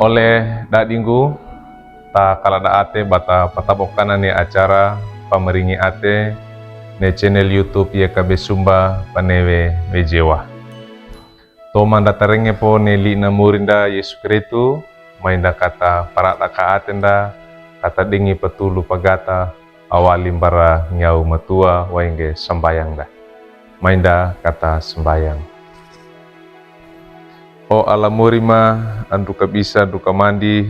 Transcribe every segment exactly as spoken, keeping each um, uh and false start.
Ole dadinggu, ta kaladaate ba ta patabokana ne acara pamaringi ate ne channel YouTube Y K B Sumba Panewe Wejewa. Toma nda tarenge po ne li'na Murinda Yesu Kristu, mai nda kata parada ka ate nda, kata dingi patulu pagata, awali mbara nyawu matua wainge sambayang nda. Mai nda kata sambayang. O ala Muri ma, andu kabisa du kamandi,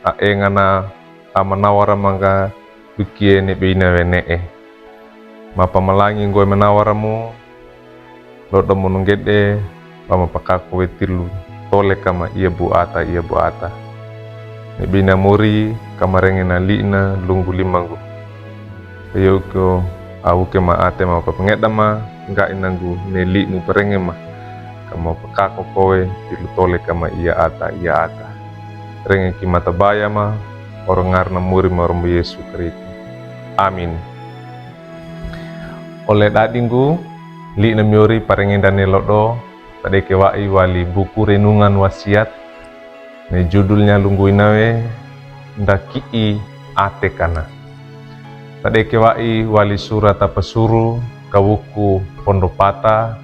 a engana, a manawara manga, dukie ne beina wene'e. Mapamalangi ngoe manawara mu, lodo mununggede, ba mapakako we tilu tole kama ia buata, ia buata. Ne beina Muri, kamarenge na li'na lunggu limanggu. Peyoko, awuke ma ate mapapangeda ma, ngga inanggu ne li'nu parenge ma. Kama pakako kowe, tilu tole kama ia ata, ia ata. Renge ki matabaya ma, oro ngarna Muri ma rombo Yesu Kristu. Amin. Ole dadinggu, li'na Muri parenge nda ne lodo, tadeke wa'i wali buku Renungan Wasiat, ne judulnya lunggu ina we, Nda Ki'i Ate Kana. Tadeke wa'i wali sura tapasuru, kawuku pondo pata,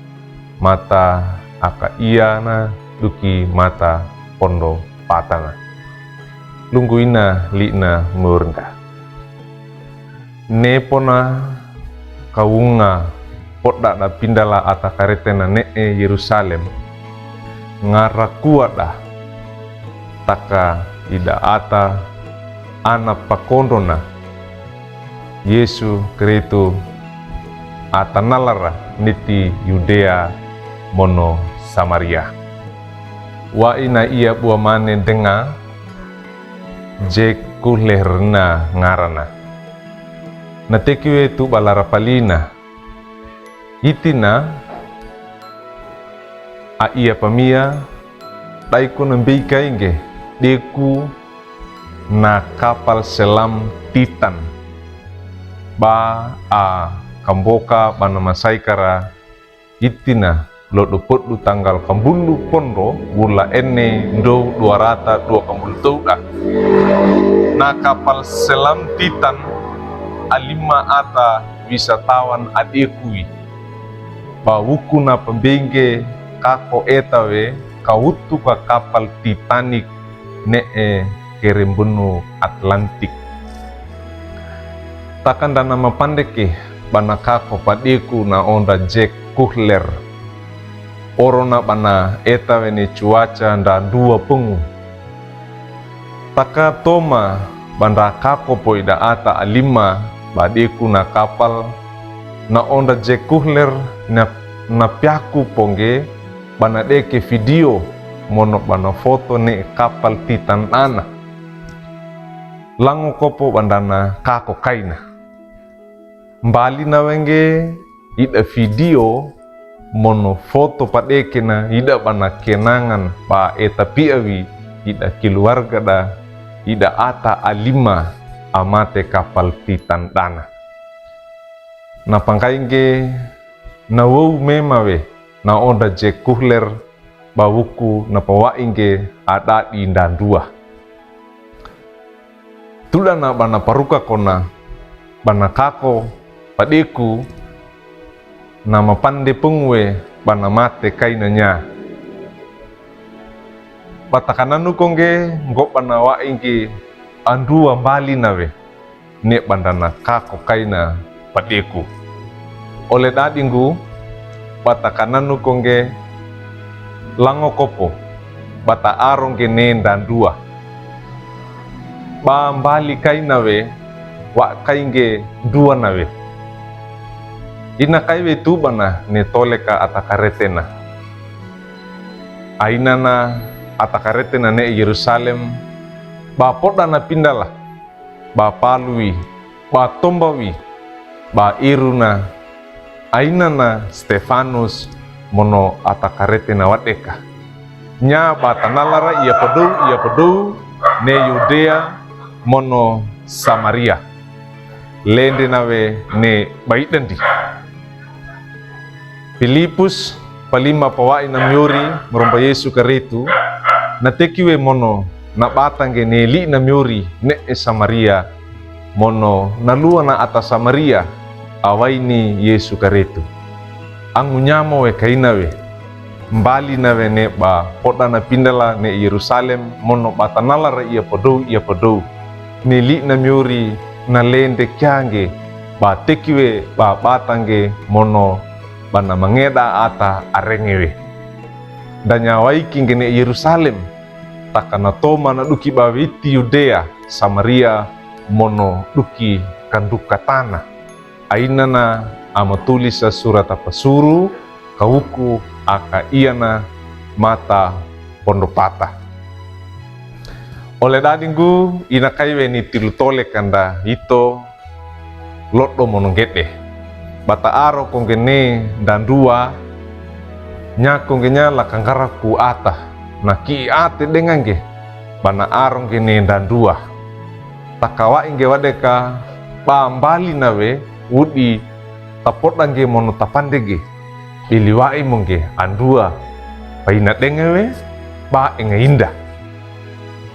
mata aka iana, duki mata pondo patana. Lunggu ina li'na Murinda. Ne pona kawunga poda da pindala ata karetena ne'e Yerusalem. Ngarakua da taka ida ata ana pakondona Yesu Kristu ata nalara niti Yudea mono Samaria. Wa'i na ia bua mane denga, je kuhler na ngarana. Na teki we tu balara palina. Itina a ia pamia, daiku na mbei kainge, deku na kapal selam Titan. Ba a kamboka ba na masaikara itina lodo podu tanggal kambundu pondo wula ene ndow dua rata dua kambundu towda. Na kapal selam Titan a lima ata wisatawan a dekui. Ba wuku na pambenge kako eta we kawutu ka kapal Titanic ne'e kerembenu Atlantik. Taka nda na mapandeke ba na kako padeku na onda Jack Kuhler. Oro na ba na eta we ne cuaca nda ndua pengu. Taka toma ba nda kako po ida ata a lima ba deku na kapal na onda Jack Kuhler na, na piaku pongge ba na deke video mono ba na foto ne kapal Titan dana. Lango kopo ba nda na kako kaina. Mbali na wenge ida video mono foto padeke na ida ba na kenangan ba eta piawi ida keluarga da ida ata a lima a mate kapal Titan dana. Na pangkainge na wau mema we na onda Jack Kuhler ba wuku na pawainge a dadi nda ndua. Tuda na ba na paruka kona ba na kako padeku na mapande pengu we ba na mate kaina nya. Ba taka nanu kongge ngo ba na wainge a ndua mbali na we ne ba nda na kako kaina padeku. Ole dadinggu, ba taka nanu kongge lango kopo ba ta arongge ne nda ndua. Ba mbali kaina we wa kainge ndua na we. Ina kai we tu ba na ne tole ka ata karete na. Aina na ata karete na ne Yerusalem ba poda na pindala ba paluwi, ba tombawi, ba iruna, aina na Stefanus mono ata karete na wadeka. Nya ba tanalara ia padou, ia padou ne Yudea mono Samaria. Lende na we ne baidandi. Pilipus palima pawai na miori maromba Yesu Karistu, na teki we mono na ɓatangge ne li'na miyori ne'e Samaria, mono naluwana ata Samaria, awaini Yesu Karistu. Angunyamo we kaina we, mbalina we ne ɓa poɗana pindala ne Yerusalem, mono ɓa tanalara iyapadou iyapadou. Ne li'na miyori na lende kiangge, ɓa teki we ɓa ɓatangge mono ɓa na mangeɗa ata arenge we. Da nyawa ikinge ne Yerusalem, taka na toma na ɗuki ɓa witi Yudea, Samaria, mono ɗuki kanduka tana. Ainana amatulisa surata pasuru, kawuku aka iana mata pondopata. Ole ɗaɗi nggu, ina kai we ni tilu tole ka nda ito, loɗo mono ngeɗe. Ɓa ta aro kongge ne ndanduwa, nya kongge nya la kangaraku ata, na ki'i ate ɗengangge, ɓa na arongge ne ndanduwa. Taka wa'ingge waɗeka, ɓa mbalina we, wuɗi ta poɗangge mono ta pandege. Ɓili wa'i mongge anduwa, ɓa ina ɗenge we, ɓa enga inda.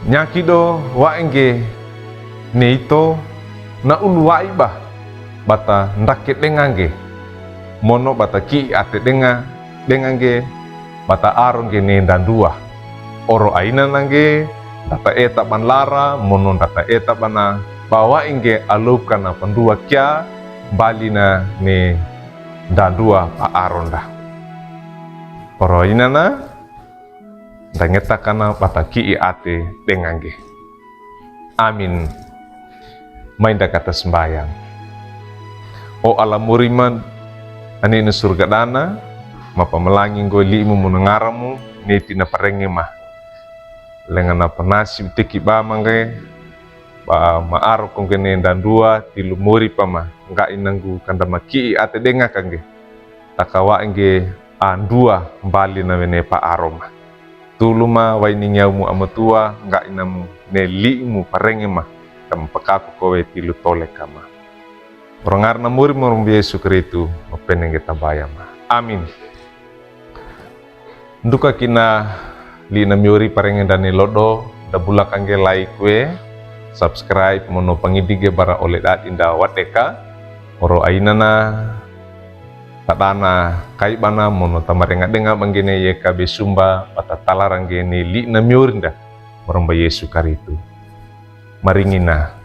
Nya kiɗo wa'ingge ne ito, na ulu wa'i ɓa, ɓa ta ndake ɗengangge. Mono ɓa ta ki'i ate ɗenga, ɗengangge, ɓa ta arongge ne ndanduwa. Oro ainanangge, nda ta eta ɓa nlara, mono nda ta eta ɓa na, ɓa wa'ingge alowka na panduwa kia, mbalina ne ndanduwa ɓa aronda. Oro inana, nda ngetakana ɓa ta ki'i ate ɗengangge. Amin. Mai nda kata sembayang. O Alla mori ma, ane ne surga ɗana, ma pamalangi nggo li'imu mono ngaramu, ne tina parenge ma. Lenga na panasi teki ɓa mangge, ɓa ma aro kongge ne ndanduwa, tilu mori pa ma, ngga ina nggu kanda ma ki'i ate ɗengakangge. Taka wa'ingge anduwa mbalina we ne pa aro ma. Tulu ma waini nyawumu amatua, ngga inamu ne li'imu parenge ma, kam pakaku ko we tilu tole ka ma. Oro ngarana mori ma rombo Yesu Karistu, ma penengge tabaya ma. Amin. Nduka kina li'na miyori parenge nda ne loɗo, nda bulakangge like we, subscribe mono pangidige bara ole ɗaɗi nda waɗeka. Oro ainana, ta ɗana kai ɓana mono ta marenga ɗenga ɓa ngge ne yeka be sumba, ɓa ta talarangge ne li'na miyori nda, ma rombo Yesu Karistu. Maringina.